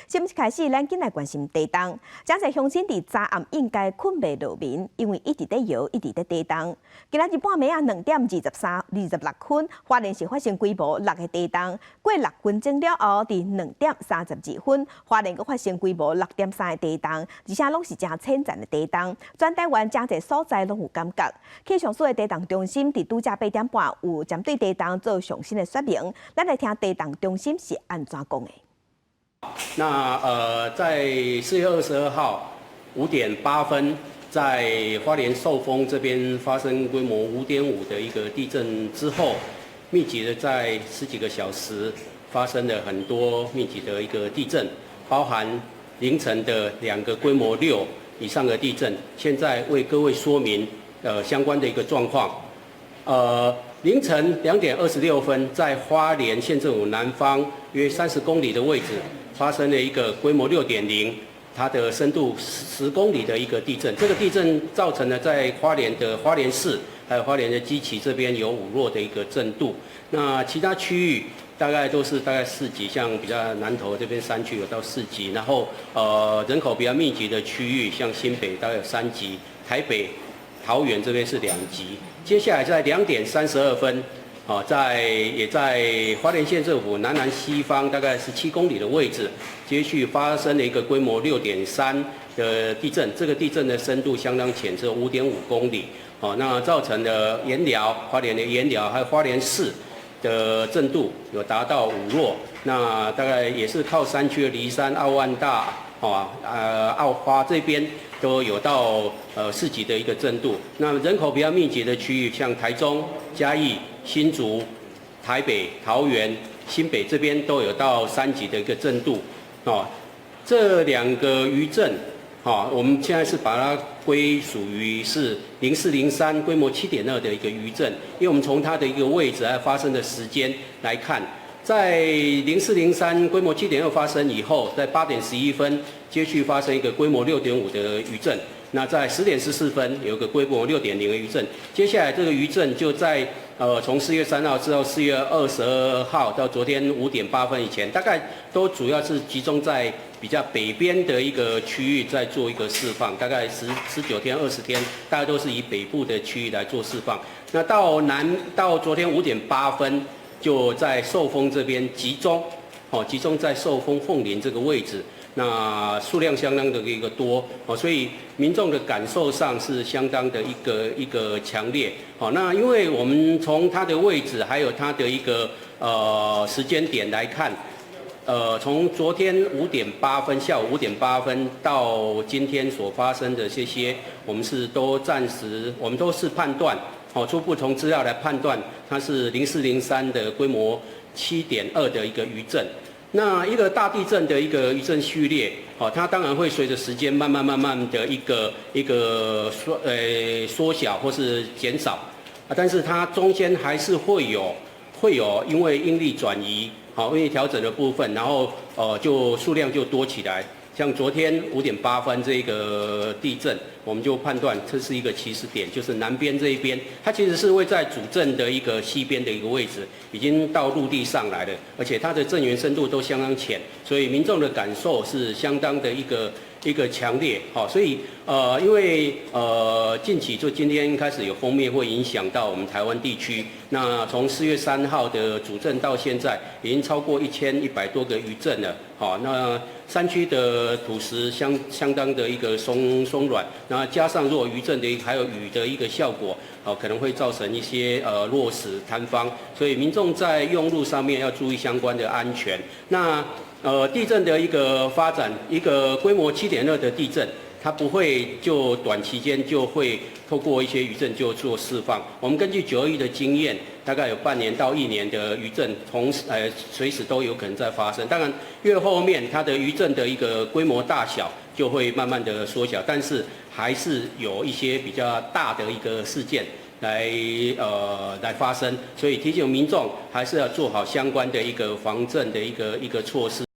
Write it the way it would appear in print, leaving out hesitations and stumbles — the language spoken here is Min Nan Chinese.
新聞開始，咱緊來關心地動。誠濟鄉親佇昨暗應該睏袂落眠，因為一直咧搖，一直咧地動。今仔日半暝仔2點23、26分，花蓮市發生規模6个地動。過6分鐘了後，佇2點32分，花蓮閣發生規模6.3个地動，而且攏是誠淺層的地動。全台灣誠濟所在攏有感覺。氣象署的地動中心佇拄才8點半有針對地動做上新的說明。咱來聽地動中心是按怎講的。那在4月22號5點8分，在花蓮壽豐這邊發生規模5.5的一個地震之後，密集的在十幾個小時發生了很多密集的一個地震，包含凌晨的兩個規模6以上的地震。現在為各位說明相關的一個狀況。凌晨2點26分，在花蓮縣政府南方約30公里的位置，發生了一個規模6.0，它的深度10公里的一個地震。這個地震造成了在花蓮的花蓮市，還有花蓮的基耆這邊有5弱的一個震度。那其他區域大概都是大概4級，像比較南投這邊山區有到4級，然後人口比較密集的區域，像新北大概有3級，台北、桃園這邊是2級。接下來在2點32分，啊，也在花蓮縣政府南南西方大概17公里的位置，接續發生了一個規模6.3的地震。這個地震的深度相當淺，只有5.5公里。哦，那造成了鹽寮、花蓮的鹽寮還有花蓮市的震度有達到5弱。那大概也是靠山區的梨山、奧萬大、哦，澳花這邊都有到4級的一個震度。那人口比較密集的區域，像台中、嘉義、新竹、台北、桃園、新北這邊都有到3級的一個震度。哦，這兩個餘震，哦，我們現在是把它歸屬於是0403規模7.2的一個餘震，因為我們從它的一個位置還有發生的時間來看，在0403規模7.2發生以後，在8點11分接續發生一個規模6.5的餘震，那在10點14分有一個規模6.0的餘震，接下來這個餘震就在從4月3號至到4月22號到昨天5點8分以前，大概都主要是集中在比較北邊的一個區域在做一個釋放，大概19天、20天，大概都是以北部的區域來做釋放。那到南到昨天5點8分，就在壽豐這邊集中，哦，集中在壽豐鳳林這個位置，那數量相當的一個多，哦，所以民眾的感受上是相當的一個強烈，哦，那因為我們從它的位置還有它的一個時間點來看，從昨天五點八分，下午五點八分到今天所發生的這些，我們是都暫時，我們都是判斷。好，初步從資料來判斷，它是0403的規模7.2的一個餘震。那一個大地震的一個餘震序列，哦，它當然會隨着時間慢慢慢慢的一個一個縮小或是減少，啊，但是它中間還是會有因為應力轉移，好，應力調整的部分，然後就數量就多起來。像昨天五點八分這個地震，我們就判斷這是一個起始點，就是南邊這一邊，它其實是位在主震的一個西邊的一個位置，已經到陸地上來了，而且它的震源深度都相當淺，所以民眾的感受是相當的一個強烈。好，所以因為近期就今天開始有鋒面會影響到我們台灣地區，那從4月3號的主震到現在，已經超過1100多個餘震了。好，那山區的土石相當的一個鬆軟，那加上如果餘震的還有雨的一個效果，哦，可能會造成一些落石坍方，所以民眾在用路上面要注意相關的安全。那地震的一個發展，一個規模7.2的地震，它不會就短期間就會透過一些餘震就做釋放。我們根據9·21的經驗，大概有半年到一年的餘震，從隨時都有可能在發生。當然，越後面它的餘震的一個規模大小就會慢慢的縮小，但是還是有一些比較大的一個事件來發生。所以提醒民眾還是要做好相關的一個防震的一個措施。